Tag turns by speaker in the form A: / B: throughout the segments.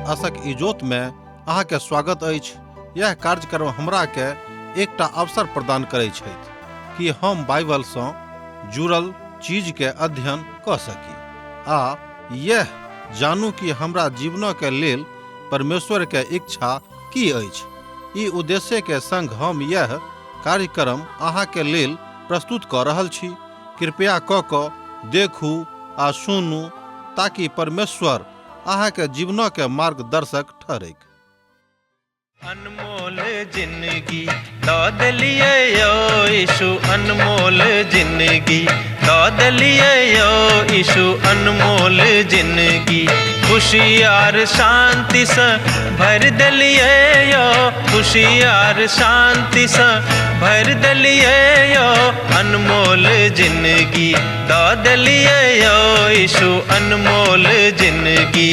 A: आशक इजोत में अहाँ के स्वागत अछि। यह कार्यक्रम हमरा के एकटा अवसर प्रदान करै छथि कि हम बाइबल सँ जुड़ल चीज के अध्ययन क सकी आ यह जानू कि हमरा जीवन के लेल परमेश्वर के इच्छा की अछि। ई उद्देश्य के संग हम यह कार्यक्रम अहाँ के लेल प्रस्तुत क रहल छी। कृपया क क देखू आ सुनू ताकि परमेश्वर अहाँ के जीवन के मार्गदर्शक ठहरैक।
B: अनमोल जिंदगी दऽ देलियै यौ यीशु, अनमोल जिंदगी दऽ देलियै यौ यीशु, अनमोल जिंदगी खुशी आर शांतिसँ भरि देलियै यौ, खुशी आर शांतिसँ भरि देलियै यौ, अनमोल जिंदगी दऽ देलियै यौ यीशु, अनमोल जिंदगी।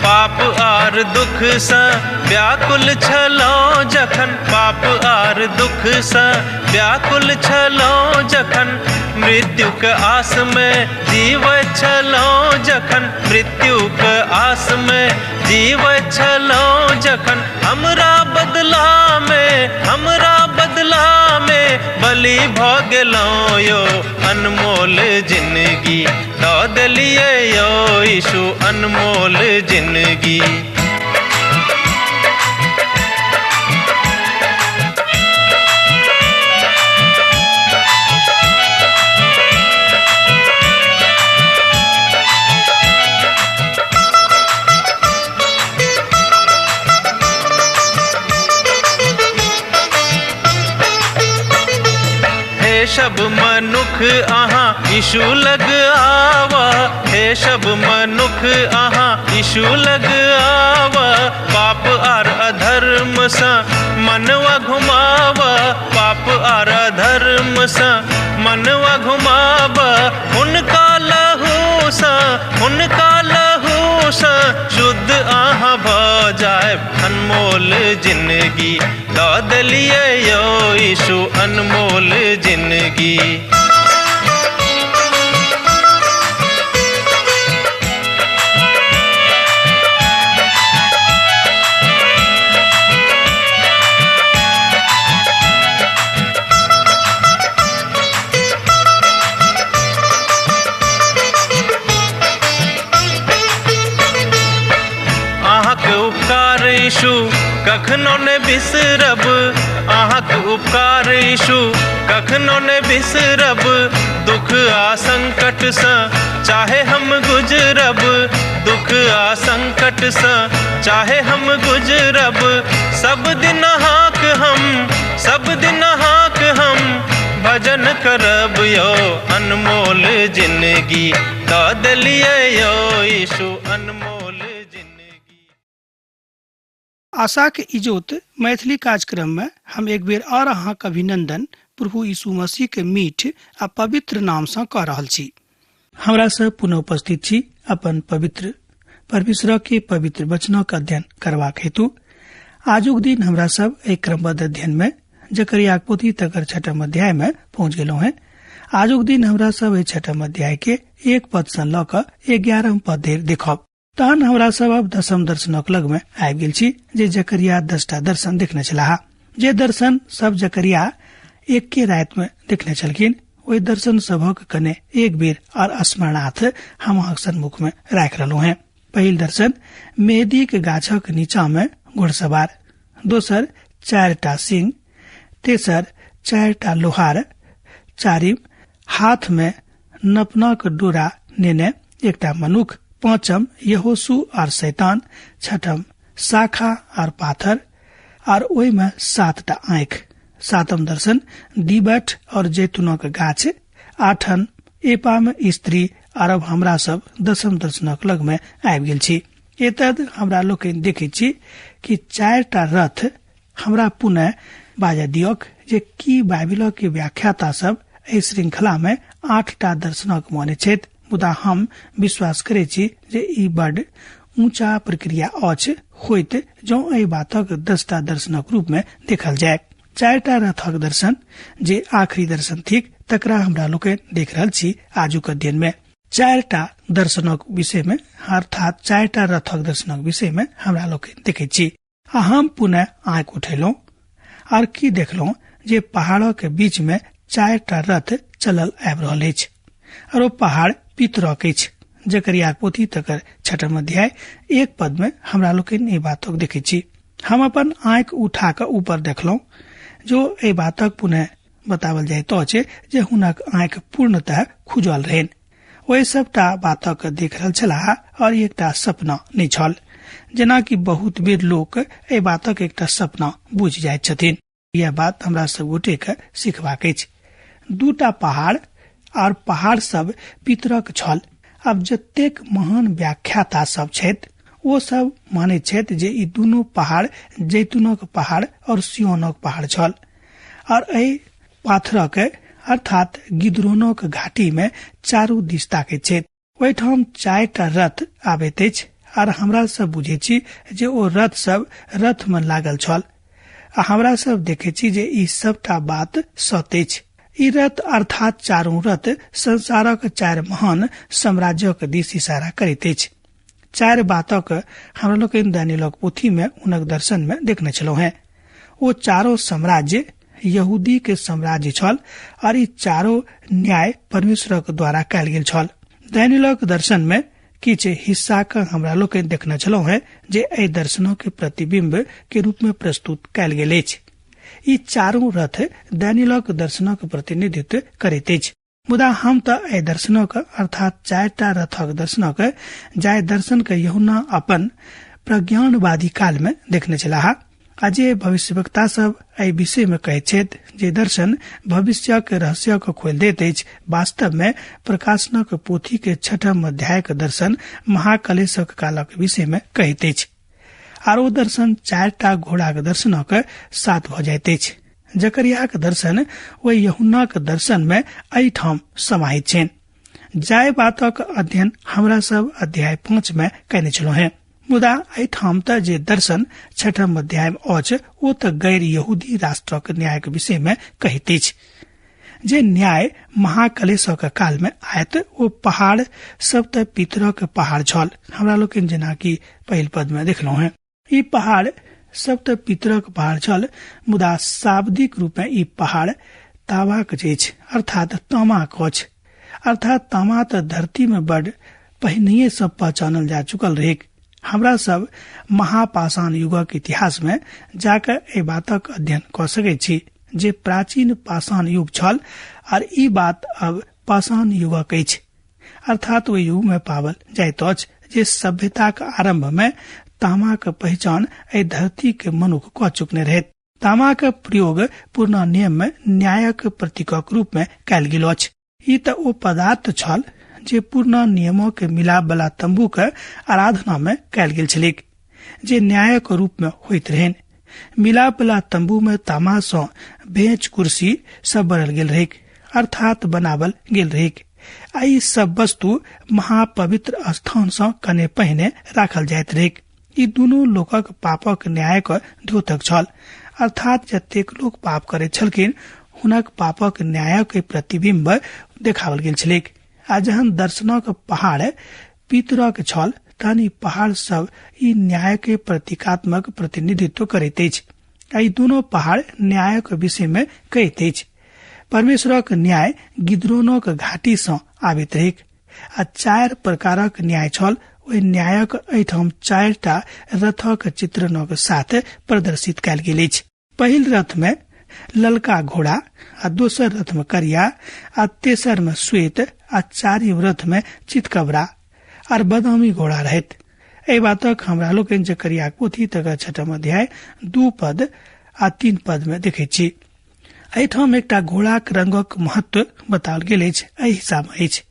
B: पाप आर दुख सँ व्याकुल छलहुँ जखन, पाप आर दुख सँ व्याकुल छलहुँ जखन, मृत्युक आस में जीवैत छलहुँ जखन, मृत्युक आस में जीवैत छलहुँ जखन, हमरा बदला में, हमरा बदला में बलि भऽ गेलहुँ यौ, अनमोल जिंदगी दऽ देलियै यौ यीशु, अनमोल जिंदगी। हे सब मनुख अहाँ यीशु लग आवा, हे सब मनुख अहाँ यीशु लग आवा, पाप आर अधर्म सँ मनवा घुमावा, पाप आर अधर्म सँ मनवा घुमावा, हुनका लहू सँ, हुनका लहू सँ शुद्ध अहाँ भऽ जायब, अनमोल जिंदगी दऽ देलियै यौ यीशु, अनमोल जिंदगी। अहाँके उपकार यीशु कखनो ने बिसरब, अहाँके उपकार यीशु कखनो ने बिसरब, दुख आ संकट सँ चाहे हम गुजरब, दुख आ संकट सँ चाहे हम गुजरब, सब दिन अहाँक हम, सब दिन अहाँक हम भजन करब यौ, अनमोल जिंदगी दऽ देलियै यौ यीशु, अनमोल जिंदगी।
C: आशाक इजोत मैथिली कार्यक्रम में हम एक बेर और अहाँक अभिनंदन प्रभु यीशु मसीह के मीठ आ पवित्र नाम सँ कऽ रहल छी। हमरा से पुनः उपस्थित छी अपन पवित्र परमेश्वर के पवित्र वचनक अध्ययन करबाक हेतु। आजुक दिन हमरा सब एहि क्रमबद्ध अध्ययन में जकरियाक पोथी तकर छठम अध्याय में पहुंच गेलहुँ हैं। आजुक दिन हमरा सब एहि छठम अध्याय के 1 पद सँ लऽ कऽ 11 पद धरि देखब। तहन हमरा सब अब दसम दर्शनक लग में आबि गेल छी जे जकरिया 10टा दर्शन देखने छलाह। जे दर्शन सब जकरिया एके राति में देखने छलखिन, ओहि दर्शन सभक कने एक बेर और स्मरणार्थ हम अहाँक सन्मुख में राखि रहलहुँ हैं। पहिल दर्शन मेहदीक गाछक नीचा में घुड़सवार, दोसर 4टा सिंह, तेसर 4टा लोहार, चारिम हाथ में नपनाक डोरा नेने एकटा मनुख, पांचम यहोशू आर शैतान, छठम शाखा आर पाथर आर ओहि में 7टा आँखि, सातम दर्शन दीबट और जैतूनक गाछ, आठम एपा में स्त्री आर अब हमरा सब दसम दर्शनक लग में आबि गेल छी। एतद हमरा लोकनि देखैत छी कि 4टा रथ हमरा पुनः बाजऽ दियौक जे की बाइबिलक के व्याख्याता सब एहि श्रृंखला में 8टा दर्शनक मानै छथि, मुदा हम विश्वास करै छी जे ई बड ऊंचा प्रक्रिया अछि होइत जँ एहि बातक 10टा दर्शनक रूप में देखल जाय। 4टा रथक दर्शन जे आखिरी दर्शन थिक तकरा हमरा लोकनि देख रहल छी आजुक अध्ययन में। 4टा दर्शनक विषय में अर्थात 4टा रथक दर्शनक विषय में हमरा लोकनि देखै छी। आ हम पुनः आंखि उठेलहुं और की देखलहुं जे पहाड़क बीच में 4टा रथ चलल आबि रहल अछि और ओ पहाड़ पितरक अछि। जकरिया पोथी तकर 6 अध्याय 1 पद में हमरा लोकनि एहि बातक देखै छी। हम अपन आंखि उठा कऽ ऊपर देखलहुं, जो एहि बातक पुनः बतावल जाइत अछि जे हुनक आंखि पूर्णतः खुजल रहनि। ओहि सबटा बातक देख रहल छलाह और एकटा सपना नहि छल, जेनाकि बहुत बेर लोक एहि बातक एकटा सपना बुझि जाइत छथिन। यह बात हमरा सब गोटे के सिखबाक अछि। 2टा पहाड़ और पहाड़ सब पितरक छल। आब जतेक महान व्याख्याता सब छथि ओ सब मानैत छथि जे ई दुनू पहाड़ जैतूनक पहाड़ और सियोनक पहाड़ छल और एहि पाथरक अर्थात गिद्रोनक घाटी में चारू दिस ताकैत छथि। ओहिठाम 4टा रथ आबैत अछि और हमरा सब बुझै छी जे ओ रथ सब रथ में लागल छल आ हमरा सब देखै छी जे ई सबटा बात सत्य अछि। ई रथ अर्थात चारू रथ संसारक 4 महान साम्राज्यक दिस इशारा करैत अछि। 4 बातक हमरा लोकनि दानियलक पोथी में हुनक दर्शन में देखने छलहुँ हैं। ओ चारो साम्राज्य यहूदी के साम्राज्य छल और ई चारो न्याय परमेश्वरक द्वारा कयल गेल छल। दानियलक दर्शन में किछु हिस्सा के हमरा लोकनि देखने छलहुँ हैं जे एहि दर्शनों के प्रतिबिंब के रूप में प्रस्तुत कयल गेल अछि। ई चारू रथ दानियलक दर्शनक प्रतिनिधित्व करैत अछि। मुदा हम तऽ एहि दर्शनक अर्थात 4टा रथक दर्शनक जाहि दर्शन के यूहन्ना अपन प्रज्ञानवादी काल में देखने छलाह आ जे भविष्यवक्ता सब एहि विषय में कहैत छथि जे दर्शन भविष्यक रहस्यक खोलि दैत अछि, वास्तव में प्रकाशनक पोथी के 6 अध्याय के दर्शन महाकलेशक कालक विषय में कहैत अछि आर ओ दर्शन 4टा घोड़ाक दर्शनक साथ भऽ जाइत अछि। जकरियाक दर्शन ओहि यूहन्नाक दर्शन में एहिठाम समाहित छनि। जाहि बातक अध्ययन हमरा सब अध्याय 5 में कयने छलहुँ हेँ, मुदा एहिठाम तऽ जे दर्शन 6 अध्याय में अछि ओ तऽ गैर यहूदी राष्ट्रक न्यायक विषय में कहैत अछि। जे न्याय महाकलेशक काल में आयत ओ पहाड़ सब तऽ पितरक पहाड़ छल। हमरा लोकनि जेनाकि पहिल पद में देखलहुँ हेँ, ई पहाड़ सब तऽ पितरक पहाड़ छल, मुदा शाब्दिक रूप में ई पहाड़ तावाक अछि अर्थात तामाक अछि। अर्थात तामा तऽ धरती में बड पहिनहिए से पहचानल जा चुकल रहैक। हमरा सब महापाषाण युगक इतिहास में जाकऽ एहि बातक अध्ययन कऽ सकैत छी जे प्राचीन पाषाण युग छल और ई बात अब पाषाण युगक अछि। अर्थात ओहि युग में पावल जाइत अछि जे सभ्यताक आरंभ में तामाक पहचान एहि धरती के मनुख कऽ चुकने रहैत। तामाक प्रयोग पुरना नियम में न्यायक प्रतीकक रूप में कयल गेल अछि। ई तऽ ओ पदार्थ छल जे पुरना नियमक मिलाप वाला तंबू के आराधना में कयल गेल छलैक, जे न्यायक रूप में होइत रहनि। मिलाप वाला तंबू में तामा सँ बेंच कुर्सी सब बनल गेल रहैक, अर्थात बनावल गेल रहैक। आ ई सब वस्तु महापवित्र स्थान सँ कने पहिने राखल जाइत रहैक। ई दुनू लोकक पापक न्यायक द्योतक छल, अर्थात जतेक लोक पाप करैत छलखिन हुनक पापक न्यायक प्रतिबिंब देखावल गेल छलैक। आ जहन दर्शनक पहाड़ पितरक छल तहन ई पहाड़ सब ई न्याय के प्रतीकात्मक प्रतिनिधित्व करैत अछि। आ ई दुनू पहाड़ न्यायक विषय में कहैत अछि। परमेश्वरक न्याय गिद्रोनक घाटी सँ आबैत रहैक आ 4 प्रकारक न्याय छल। ओहि न्यायक एहिठाम 4टा रथक चित्रणक साथ प्रदर्शित कयल गेल अछि। पहिल रथ में ललका घोड़ा आ दोसर रथ में करिया आ तेसर में श्वेत आ चारिम रथ में चितकबरा आर बदामी घोड़ा रहैत। एहि बातक हमरा लोकनि जकरिया पोथी तकर 6 अध्याय 2 पद आ 3 पद में देखैत छी। एहिठाम एकटा घोड़ाक रंगक महत्व बताओल गेल अछि। एहि हिसाब में अछि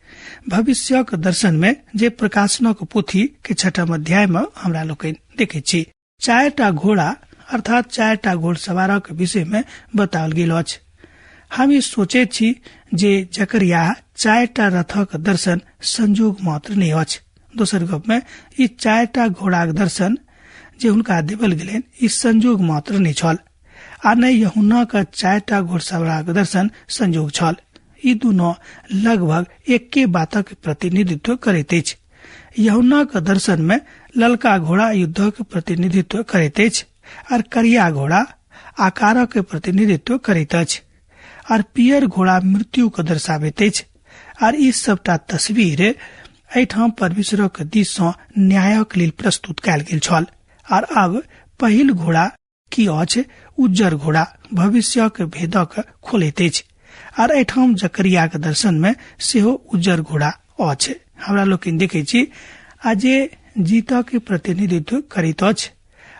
C: भविष्यक दर्शन में जे प्रकाशनक पोथी के 6 अध्याय में हमरा लोकनि देखैत छी। 4टा घोड़ा अर्थात 4टा घोड़सवारक विषय में बताओल गेल अछि। हम ई सोचैत छी जे जकरिया 4टा रथक दर्शन संजोग मात्र नहि अछि। दोसर गप में ई 4टा घोड़ाक दर्शन जे हुनका देवल गेलनि ई संजोग मात्र नहि छल, आ नहि यूहन्नाक 4टा घोड़सवारक दर्शन संजोग छल। ई दुनू लगभग एके बातक प्रतिनिधित्व करैत अछि। यूहन्नाक दर्शन में ललका घोड़ा युद्धक प्रतिनिधित्व करैत अछि और करिया घोड़ा आकारक प्रतिनिधित्व करैत अछि और पियर घोड़ा मृत्यु के दर्शाबैत अछि। और ई सबटा तस्वीर एहिठाम परमेश्वरक दिस सँ न्यायक लेल प्रस्तुत कयल गेल छल। और अब पहिल घोड़ा की अछि? उज्जर घोड़ा भविष्यक भेदक खोलैत अछि। और एहिठाम जकरिया के दर्शन में सेहो उज्जर घोड़ा अछि। हमरा लोकनि देखै छी आ जे जीतक के प्रतिनिधित्व करैत अछि,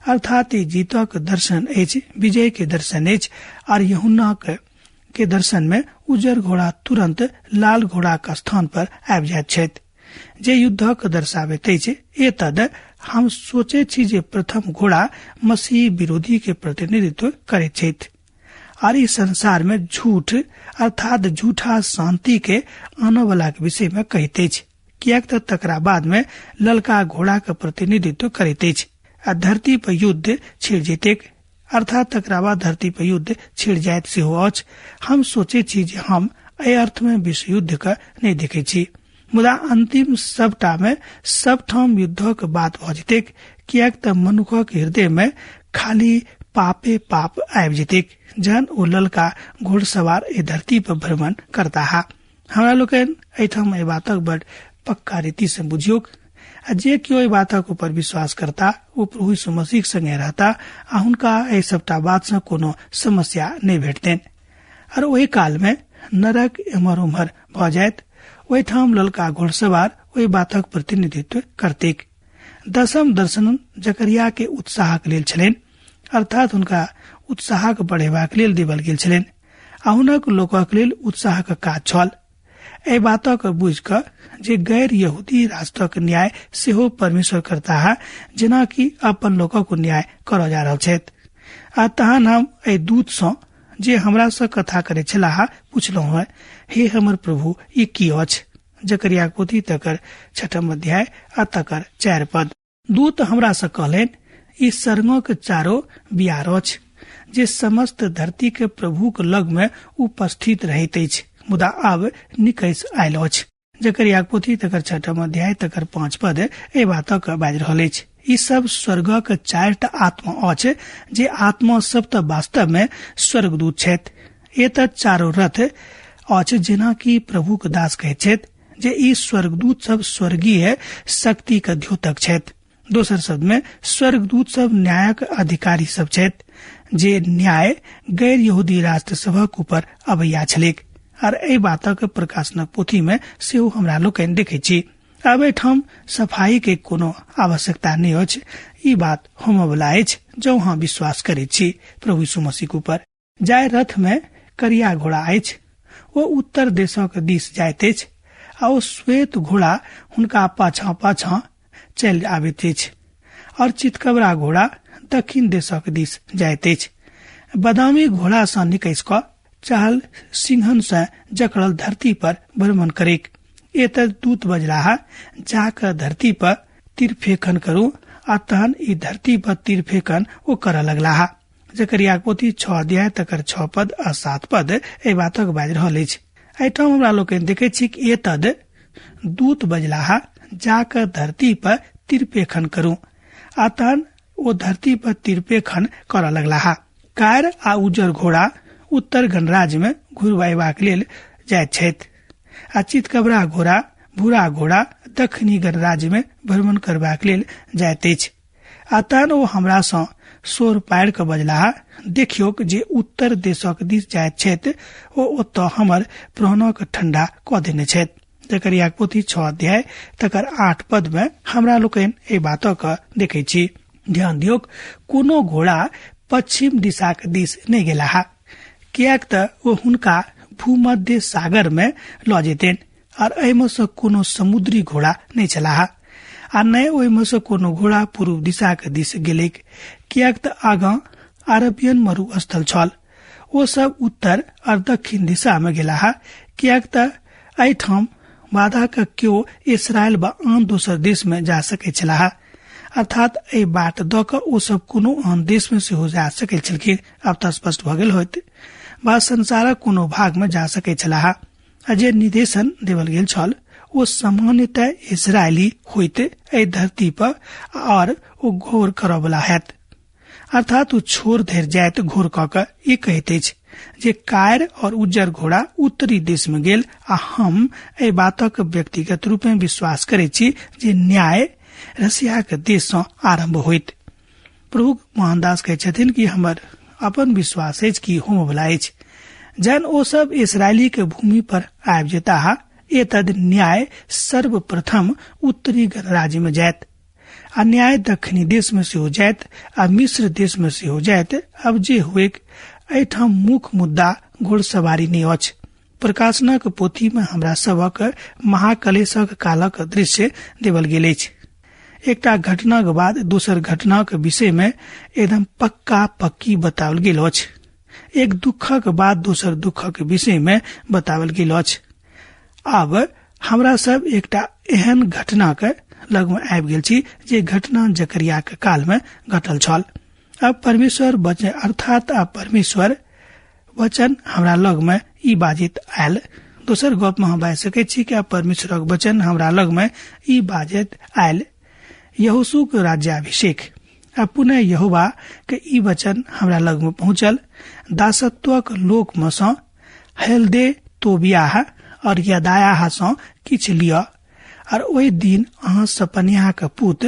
C: अर्थात ई जीतक दर्शन अछि, विजय के दर्शन अछि। और यूहन्ना के दर्शन में उज्जर घोड़ा तुरंत लाल घोड़ा के स्थान पर आबि जाइत छथि, जे युद्धक दर्शाबैत अछि। एतद हम सोचैत छी जे प्रथम घोड़ा मसीह विरोधी के प्रतिनिधित्व करैत छथि और ई संसार में झूठ अर्थात झूठा शांति के आनऽ वाला के विषय में कहैत अछि, किएक तऽ तकरा बाद में ललका घोड़ा के प्रतिनिधित्व करैत अछि आ धरती पर युद्ध छिड़ जेतैक, अर्थात तकरा बाद धरती पर युद्ध छिड़ जाइत सेहो अछि। हम सोचैत छी जे हम एहि अर्थ में विश्व युद्ध के नहि देखैत छी, मुदा अंतिम सबटा में सबठाम युद्धक बात भऽ जेतैक, किएक तऽ मनुखक हृदय में खाली पापे पाप आबि जेतैक जहन ओ ललका घोड़सवार एहि धरती पर भ्रमण करताह। हमरा लोकनि एहिठाम एहि बातक बड़ पक्का रीति से बुझियौक, आ जे केओ एहि बातक ऊपर विश्वास करता ओ प्रभु यीशु मसीह संगे रहता आ हुनका एहि सबटा बात से कोनो समस्या नहि भेटतनि। और ओहि काल में नरक एम्हर उम्हर भऽ जायत, ओहिठाम ललका घोड़सवार ओहि बातक प्रतिनिधित्व करतैक। दसम दर्शन जकरिया के उत्साहक लेल छलनि, अर्थात हुनका उत्साहक बढ़ेबाक लेल देवल गेल छलनि आ हुनक लोकक लेल उत्साहक काज छल। एहि बातक बुझि कऽ जे गैर यहूदी राष्ट्रक न्याय सेहो परमेश्वर करताह, जेनाकि अपन लोकक न्याय करऽ जा रहल छथि। आ तहन हम एहि दूत सँ जे हमरा सँ कथा करैत छलाह पुछलहुँ हेँ, हे हमर प्रभु, ई की अछि? जकरिया पोथी तकर 6 अध्याय आ तकर 4 पद। दूत हमरा सँ कहलनि, ई सरंगक चारो बियार अछि जे समस्त धरती के प्रभुक लग में उपस्थित रहैत अछि, मुदा आब निकैस आयल अछि। जकरिया पोथी तकर 6 अध्याय तकर 5 पद एहि बातक बाजि रहल अछि। ई सब स्वर्गक 4 आत्मा अछि, जे आत्मा सब तऽ वास्तव में स्वर्गदूत छथि। एतऽ चारो रथ अछि, जेनाकि प्रभुक दास कहैत छथि जे ई स्वर्गदूत सब स्वर्गीय शक्ति के द्योतक छथि। दोसर शब्द में स्वर्गदूत सब न्यायक अधिकारी सब छथि, जे न्याय गैर यहूदी राष्ट्र सभक ऊपर अबैया छलैक। और एहि बातक प्रकाशनक पोथी में सेहो हमरा लोकनि देखैत छी। आब एहिठाम सफाई के कोनो आवश्यकता नहि अछि, ई बात होमयवला अछि जँ अहाँ विश्वास करैत छी प्रभु यीशु मसीह ऊपर। जाहि रथ में करिया घोड़ा अछि ओ उत्तर देशक दिस जाइत अछि आ ओ श्वेत घोड़ा हुनका पाछाँ पाछाँ चलि आबैत अछि और चितकबरा घोड़ा दक्षिण देशक दिस जाइत अछि। बदामी घोड़ा सँ निकसि कऽ चाहल सिंहन सँ जकड़ल धरती पर भ्रमण करेक। एतऽ दूत बजलाह, जा कऽ धरती पर तीर फेकन करू, आ तहन ई धरती पर तीर फेकन ओ करऽ लगलाह। जकरिया पोथी 6 अध्याय तकर 6 पद आ 7 पद एहि बातक बाजि रहल अछि। एहिठाम हमरा लोकनि देखैत छी कि एतद दूत बजलाह, जा कऽ धरती पर तिरपेखन करू, आ तहन ओ धरती पर तिरपेखन करऽ लगलाह। कार आ उज्जर घोड़ा उत्तर गणराज्य में घुरबयबाक लेल जाइत छथि आ चितकबरा घोड़ा भूरा घोड़ा दक्षिणी गणराज्य में भ्रमण करबाक लेल जाइत अछि। आ तहन ओ हमरा सँ सोर पारि कऽ बजलाह, देखियौक जे उत्तर देशक दिस जाइत छथि ओ ओतऽ हमर प्राणक ठंडा कऽ देने छथि। जकरियाक पोथी 6 अध्याय तकर 8 पद में हमरा लोकनि एहि बातक देखै छी। ध्यान दियौक, कोनो घोड़ा पश्चिम दिशाक दिस नहि गेलाह, किएक तऽ ओ हुनका भूमध्य सागर में लऽ जेतनि और एहिमे सँ कोनो समुद्री घोड़ा नहि छलाह आ नहि ओहिमे सँ कोनो घोड़ा पूर्व दिशाक दिस गेलैक, किएक तऽ आगाँ अरबियन मरुस्थल छल। ओ सब उत्तर और दक्षिण दिशा में गेलाह, किएक तऽ एहिठाम बाधा के केओ इसराइल वा आन दोसर देश में जा सकैत छलाह। अर्थात एहि बाट दऽ कऽ ओ सब कोनो आन देश में सेहो जा सकैत छलखिन। आब तऽ स्पष्ट भऽ गेल होइत, वा संसारक कोनो भाग में जा सकैत छलाह। आ जे निर्देशन देवल गेल छल ओ सामान्यतः इसराइली होइत एहि धरती पर और ओ घोर करऽ वाला हैत। अर्थात ओ छोर धरि जाइत घोर कऽ के ई कहैत अछि जे कार और उज्जर घोड़ा उत्तरी देश में गेल। आ हम एहि बातक व्यक्तिगत रूप में विश्वास करै छी जे न्याय रसिया के देश सँ आरंभ होइत। प्रभु मोहनदास कहै छथिन कि हमर अपन विश्वास अछि कि होमवला अछि। जहन ओ सब इसराइली के भूमि पर आबि जेताह, एतद न्याय सर्वप्रथम उत्तरी गणराज्य में जायत आ न्याय दक्षिणी देश में सेहो जायत आ मिस्र देश में सेहो जायत। अब जे हुएक, एहिठाम मुख्य मुद्दा घोड़सवारी नहि अछि। प्रकाशनक पोथी में हमरा सबक महाकलेशक कालक दृश्य देवल गेल अछि। एकटा घटनाक बाद दोसर घटनाक विषय में एकदम पक्का पक्की बताओल गेल अछि। एक दुखक बाद दोसर दुखक विषय में बताओल गेल अछि। आब हमरा सब एकटा एहन घटनाक लग में आबि गेल छी जे घटना जकरिया के काल में घटल छल। अब परमेश्वर वचन अर्थात अब परमेश्वर वचन हमरा लग में ई बाजैत आयल। दोसर गप में हम बाजि सकैत छी कि अब परमेश्वरक वचन हमरा लग में ई बाजैत आयल। यहोशूक राज्याभिषेक। आ पुनः यहोवा के ई वचन हमरा लग में पहुंचल, दासत्वक लोक में सँ हेल्दे तोबियाह और यदायाह सँ किछु लिअ और ओहि दिन अहाँ सपनिया के पुत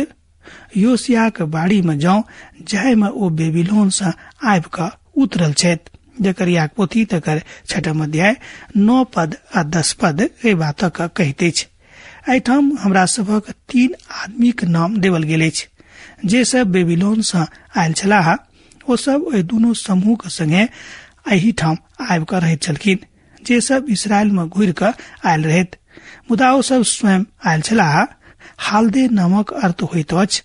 C: योशिया के बाड़ी में जाउ, जाहि में ओ बेबीलोन सँ आबि कऽ उतरल छथि। जकरिया पोथी तकर 6 अध्याय 9 पद आ 10 पद एहि बातक कहैत अछि। एहिठाम हमरा सभक 3 आदमीक नाम देवल गेल अछि जे सब बेबीलोन सँ आयल छलाह। ओ सब ओहि दुनू समूह के संगे एहिठाम आबि कऽ रहैत छलखिन जे सब इसराइल में घुरि कऽ आयल रहैत, मुदा ओ सब स्वयं आयल छलाह। हालदे नामक अर्थ होइत अछि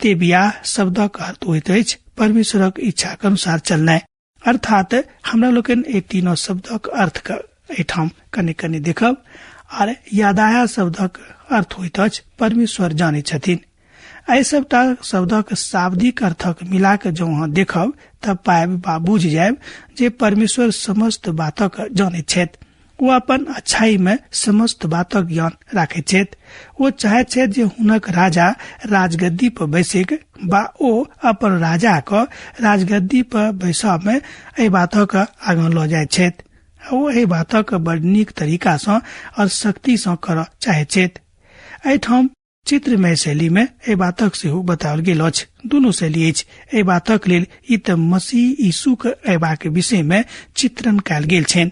C: तेबिया शब्दक अर्थ होइत अछि परमेश्वरक इच्छाक अनुसार चलनाइ। अर्थात हमरा लोकनि एहि तीनों शब्दक अर्थ के एहिठाम कनि कनि देखब। आर यादाया शब्दक अर्थ होइत अछि परमेश्वर जानै छथिन। एहि सबटा शब्दक शाब्दिक अर्थक मिला के जँ अहाँ देखब तब पायब बा बुझि जायब जे परमेश्वर समस्त बातक जानैत छथि। ओ अपन अच्छाई में समस्त बातक ज्ञान राखैत छथि। ओ चाहैत छथि जे हुनक राजा राजगद्दी पर बैसैक बा ओ अपन राजा के राजगद्दी पर बैसब में एहि बातक आगाँ लऽ जाइत छथि। ओ एहि बातक बड़ नीक तरीका सँ और शक्ति सँ करऽ चाहैत छथि। एहिठाम चित्रमय शैली में एहि बातक सेहो बताओल गेल अछि। दुनू शैली अछि। एहि बातक लेल ई तऽ मसीह यीशु के अयबाक विषय में चित्रण कयल गेल छनि।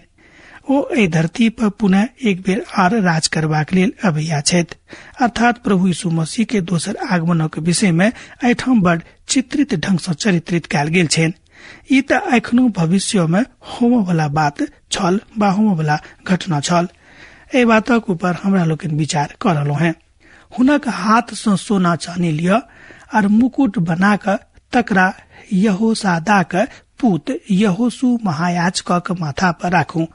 C: ओ एहि धरती पर पुनः एक बेर आर राज करबाक लेल अबैया छथि। अर्थात प्रभु यीशु मसीह के दोसर आगमनक विषय में एहिठाम बड़ चित्रित ढंग सँ चरित्रित कयल गेल छनि। ई तऽ एखनो भविष्य में होमय वला बात छल बा होमय वला घटना छल। एहि बातक ऊपर हमरा लोकनि विचार कऽ रहलहुँ हेँ। हुनक हाथ सँ सोना चानी लिअ और मुकुट बना कऽ तकरा यहोसादाक पुत यहोशू महायाजकक माथा पर राखू।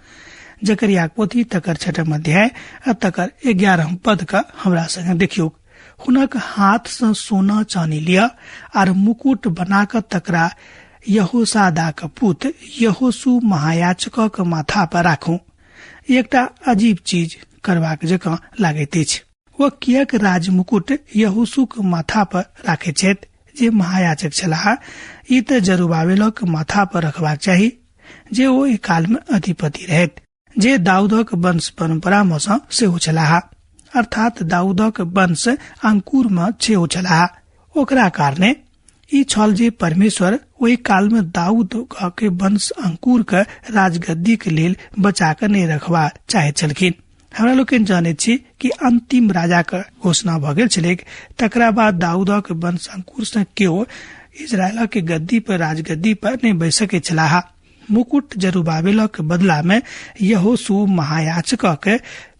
C: जकरिया पोथी तकर 6 अध्याय आ तकर 11 पद के हमरा संगे देखियौ। हुनक हाथ सँ सोना चानी लिअ और मुकुट बना कऽ तकरा यहोसादाक पुत यहोशू महायाजकक माथा पर राखू। एकटा अजीब चीज करबाक जकाँ लागैत अछि। ओ किएक राजमुकुट यहोशूक माथा पर राखैत छथि जे महायाजक छलाह? ई तऽ जरुबाबेलक माथा पर रखबाक चाही जे ओ एहि काल में अधिपति रहैत, जे दाऊदक वंश परंपरा में सँ सेहो छलाह। अर्थात दाऊदक वंश अंकुर में सेहो छलाह। ओकरा कारणे ई छल जे परमेश्वर ओहि काल में दाऊद के वंश अंकुर के राजगद्दी के लेल बचा के नहि रखबा चाहैत छलखिन। हमरा लोकनि जानैत छी कि अंतिम राजा के घोषणा भऽ गेल छलैक। तकरा बाद दाऊदक वंश अंकुर से केओ इजरायलक के गद्दी पर राजगद्दी पर नहि बैस सकैत छलाह। मुकुट जरुबाबेलक बदला में यहोशू महायाजकक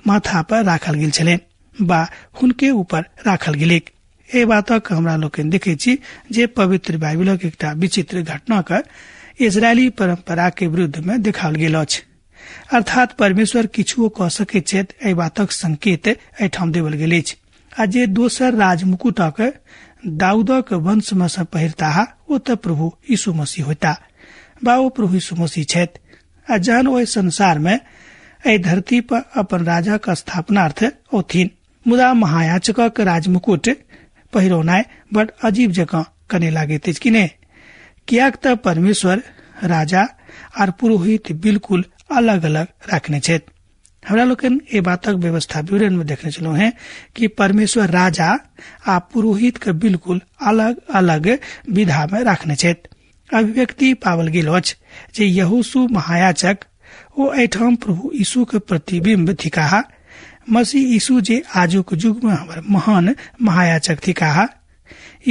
C: माथा पर राखल गेल छलनि बा हुनके ऊपर राखल गेलैक। एहि बातक हमरा लोकनि देखै छी जे पवित्र बाइबलक एकटा विचित्र घटनाक इजरायली परंपरा के विरुद्ध में देखाओल गेल अछि। अर्थात परमेश्वर किछुओ कऽ सकैत छथि, एहि बातक संकेत एहिठाम देवल गेल अछि। आ जे दोसर राजमुकुटक दाऊदक वंश मे सँ पहिरताह ओ तऽ प्रभु यीशु मसीह होता बा ओ प्रभु यीशु मसीह छथि। आ जहन ओहि संसार मे एहि धरती पर अपन राजाक स्थापनार्थ औथिन, मुदा महायाचकक राजमुकुट पहिरौनाइ बड अजीब जकाँ कने लागैत अछि कि ने? कियाक तऽ परमेश्वर राजा आर पुरोहित बिल्कुल अलग अलग राखने छथि। हमरा लोकनि एहि बातक व्यवस्था विवरण में देखने छलहुँ हेँ कि परमेश्वर राजा आ पुरोहित के बिल्कुल अलग अलग विधा में राखने छथि। अभिव्यक्ति पावल गेल अछि जे यहोशू महायाजक ओ एहिठाम प्रभु यीशु के प्रतिबिंब थिकाह। मसीह यीशु जे आजुक युग में हमर महान महायाजक थिकाह।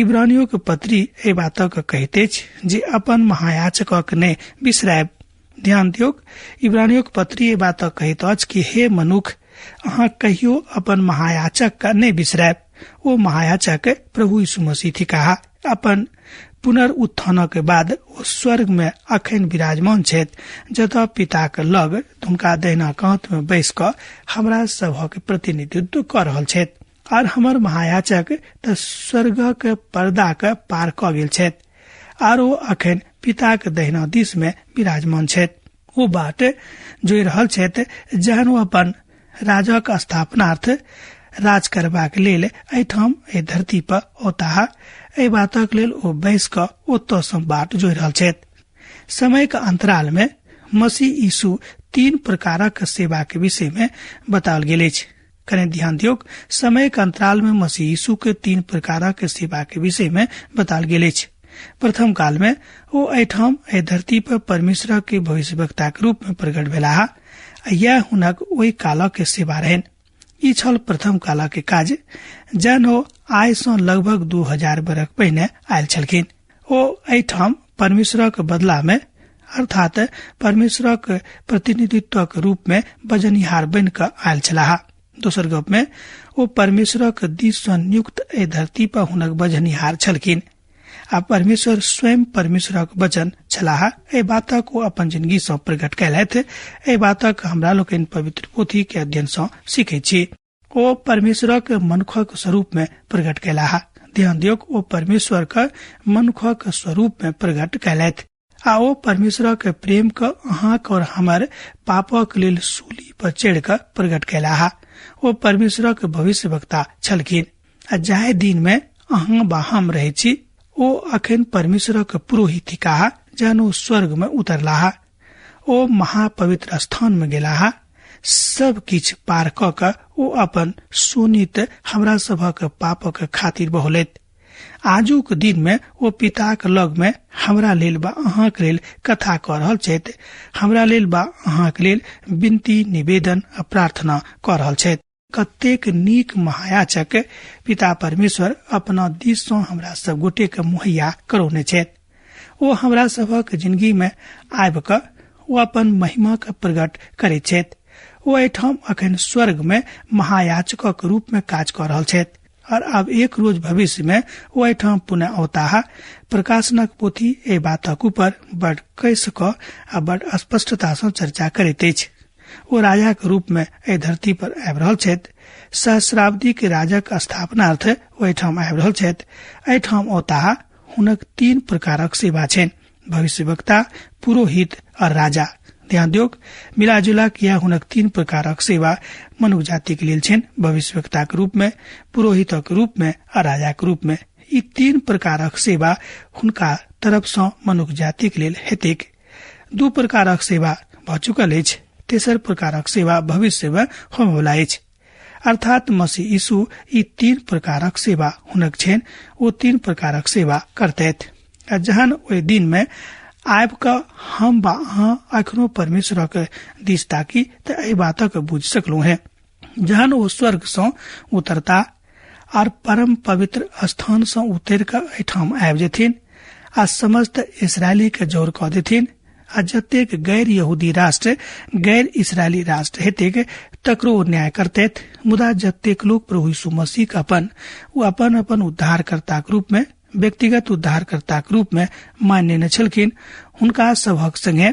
C: इब्रानियों के पत्री एहि बातक कहैत अछि जे अपन महायाजकक नहि बिसरायब। ध्यान दियौक, इब्रानियों के पत्री एहि बातक कहैत अछि कि हे मनुख, अहाँ कहियो अपन महायाजक के नहि बिसरायब। ओ महायाजक प्रभु यीशु मसीह थिकाह। अपन पुनरुत्थानक बाद ओ स्वर्ग में अखन विराजमान छथि, जतऽ पिताक लग हुनका दहिना कात में बैस कऽ हमरा सभक प्रतिनिधित्व कऽ रहल छथि। और हमर महायाजक तऽ स्वर्गक पर्दाक पार कऽ गेल छथि आर ओ अखन पिताक दहिना दिस में विराजमान छथि। ओ बाट जोहि रहल छथि जहन ओ अपन राजक स्थापनार्थ राज करबाक लेल एहिठाम एहि धरती पर औताह। एहि बातक लेल ओ बैस कऽ ओतऽ सँ बाट जोहि रहल छथि। समय के अंतराल में मसीह यीशु तीन प्रकारक सेवा के विषय में बताओल गेल अछि। कने ध्यान दियौक, समय के अंतराल में मसीह यीशु के तीन प्रकारक सेवा के विषय में बताओल गेल अछि। प्रथम काल में ओ एहिठाम एहि धरती पर परमेश्वर के भविष्यवक्ता के रूप में प्रकट भेलाह आ यैह हुनक ओहि कालक सेवा रहनि। ई छल प्रथम कालक के काज, जहन ओ आइ सँ लगभग 2000 बरख पहिने आयल छलखिन। ओ एहिठाम परमेश्वरक बदला में अर्थात परमेश्वरक प्रतिनिधित्वक रूप में बजनिहार बनि कऽ आयल छलाह। दोसर गप में ओ परमेश्वरक दिस सँ नियुक्त एहि धरती पर हुनक बजनिहार छलखिन आ परमेश्वर स्वयं परमेश्वरक वचन छलाह। एहि बातक ओ अपन जिंदगी सँ प्रकट कयलथि। एहि बातक हमरा लोकनि पवित्र पोथी के अध्ययन सँ सीखैत छी। ओ परमेश्वरक मनुखक स्वरूप में प्रकट कयलाह। ध्यान दियौक, ओ परमेश्वरक मनुखक स्वरूप में प्रकट कयलथि आ ओ परमेश्वरक प्रेम के अहाँक और हमर पापक लेल सूली पर चढ़ि कऽ प्रकट कयलाह। ओ परमेश्वरक भविष्यवक्ता छलखिन आ जाहि दिन में अहाँ बा हम रहै छी ओ अखन परमेश्वरक पुरोहित थिकाह, जहन ओ स्वर्ग में उतरलाह। ओ महापवित्र स्थान में गेलाह। सब किछु पार कऽ कऽ ओ अपन शोणित हमरा सभक पापक खातिर बहौलथि। आजुक दिन में ओ पिताक लग में हमरा लेल बा अहाँक लेल कथा कऽ रहल छथि। हमरा लेल बा अहाँक लेल विनती, निवेदन आ प्रार्थना कऽ रहल छथि। कतेक नीक महायाचक पिता परमेश्वर अपना दिस सँ हमरा सब गोटे के मुहैया करौने छथि। ओ हमरा सभक जिंदगी में आबि कऽ ओ अपन महिमा के प्रकट करैत छथि। ओ एहिठाम अखन स्वर्ग में महायाचकक रूप में काज कऽ रहल छथि और आब एक रोज भविष्य में ओ एहिठाम पुनः औताह। प्रकाशनक पोथी एहि बातक ऊपर बड कसि कऽ आ बड स्पष्टता सँ चर्चा करैत अछि। ओ राजाक रूप में एहि धरती पर आबि रहल छथि। सहस्राब्दी के राजक स्थापनार्थ ओ एहिठाम आबि रहल छथि। एहिठाम औताह। हुनक तीन प्रकारक सेवा छनि, भविष्यवक्ता, पुरोहित और राजा। ध्यान दियौक, मिलाजुला किया हुनक तीन प्रकारक सेवा मनुख जातिक लेल छनि, भविष्यवक्ताक रूप में, पुरोहितक रूप में आ राजाक रूप में। ई तीन प्रकारक सेवा हुनका तरफ सँ मनुख जातिक लेल हेतैक। दू प्रकारक सेवा भऽ चुकल अछि, तेसर प्रकारक सेवा भविष्य में होमयवला अछि। अर्थात मसीह यीशु ई तीन प्रकारक सेवा हुनक छनि, ओ तीन प्रकारक सेवा करतथि। आ जहन ओहि दिन में आबि कऽ हम बा अहाँ अखनो परमेश्वरक दिस ताकी तऽ एहि बातक बुझि सकलहुँ हेँ। जहन ओ स्वर्ग सँ उतरता आर परम पवित्र स्थान सँ उतरि कऽ एहिठाम आबि जेथिन आ समस्त इसरायली के जोर कऽ देथिन आ जतेक गैर यहूदी राष्ट्र, गैर इसरायली राष्ट्र हेतैक तकरो ओ न्याय करतैथ। मुदा जतेक लोक प्रभु यीशु मसीह के अपन ओ अपन अपन उद्धारकर्ताक रूप में व्यक्तिगत उद्धारकर्ताक रूपमे मानि लेने छलखिन, हुनका सभक संगे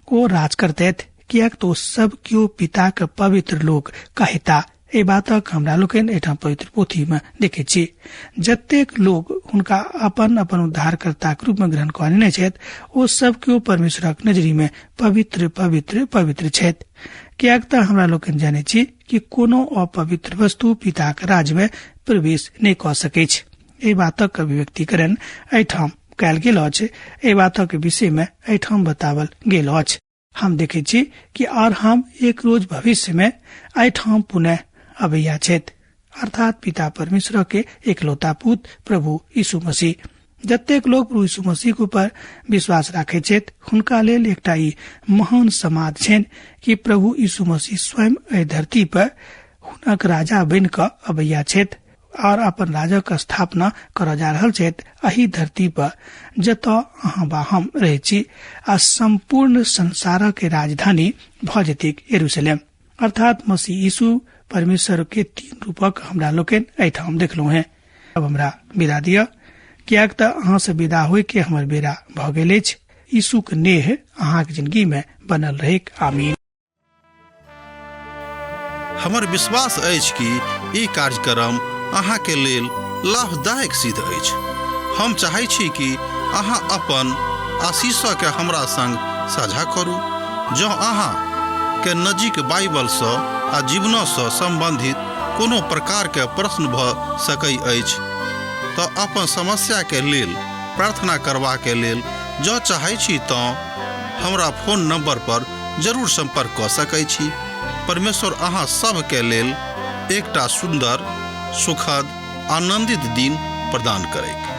C: ओ राज करतथि, किएक तऽ ओ सब केओ पिताक पवित्र लोक कहेता। एहि बातक हमरा लोकनि एहिठाम पवित्र पोथी मे देखैत छी। जतेक लोक हुनका अपन अपन उद्धारकर्ताक रूप मे ग्रहण कऽ लेने छथि, ओ सब केओ परमेश्वरक नजरी मे पवित्र पवित्र पवित्र छथि, किएक तऽ हमरा लोकनि जनैत छी कि कोनो अपवित्र वस्तु पिताक राज्य मे प्रवेश नहि कऽ सकैछ। एहि बातक अभिव्यक्तिकरण एहिठाम कयल गेल अछि, एहि बातक विषय मे एहिठाम बताओल गेल अछि। हम देखैत छी कि और हम एक रोज भविष्य में एहिठाम पुनः अबैया छथि, अर्थात पिता परमेश्वर के एकलौता पुत प्रभु यीशु मसीह। जतेक लोक प्रभु यीशु मसीह के ऊपर विश्वास राखैत छथि, हुनका लेल एकटा ई महान समाद छनि कि प्रभु यीशु मसीह स्वयं एहि धरती पर हुनक राजा बनि कऽ अबैया छथि और अपन राजक स्थापना करऽ जा रहल छथि एहि धरती पर जतऽ अहाँ बा हम रहै छी, आ सम्पूर्ण संसारक राजधानी भऽ जेतैक यरूशलेम। अर्थात मसीह यीशु परमेश्वर के तीन रूपक हमरा लोकनि एहिठाम देखलहुँ हेँ। अब हमरा विदा दिअ, किएक तऽ अहाँ से विदा होय के हमर बेरा भऽ गेल अछि। यीशुक नेह अहाँक जिंदगी में बनल रहैक। आमीन।
A: हमर विश्वास अछि कि ई कार्यक्रम अहाँके लेल लाभदायक सिद्ध अछि। हम चाहै छी कि अहाँ अपन आशीषके हमरा संग साझा करू। जँ अहाँ के नजीक बाइबलसँ आ जीवनसँ सम्बन्धित कोनो प्रकारके प्रश्न भऽ सकै अछि तऽ अपन समस्याके लेल प्रार्थना करबाके लेल जँ चाहै छी तँ हमरा फोन नंबर पर जरूर संपर्क कऽ सकै छी। परमेश्वर अहाँ सभके लेल एकटा सुन्दर, सुखद, आनंदित दिन प्रदान करैक।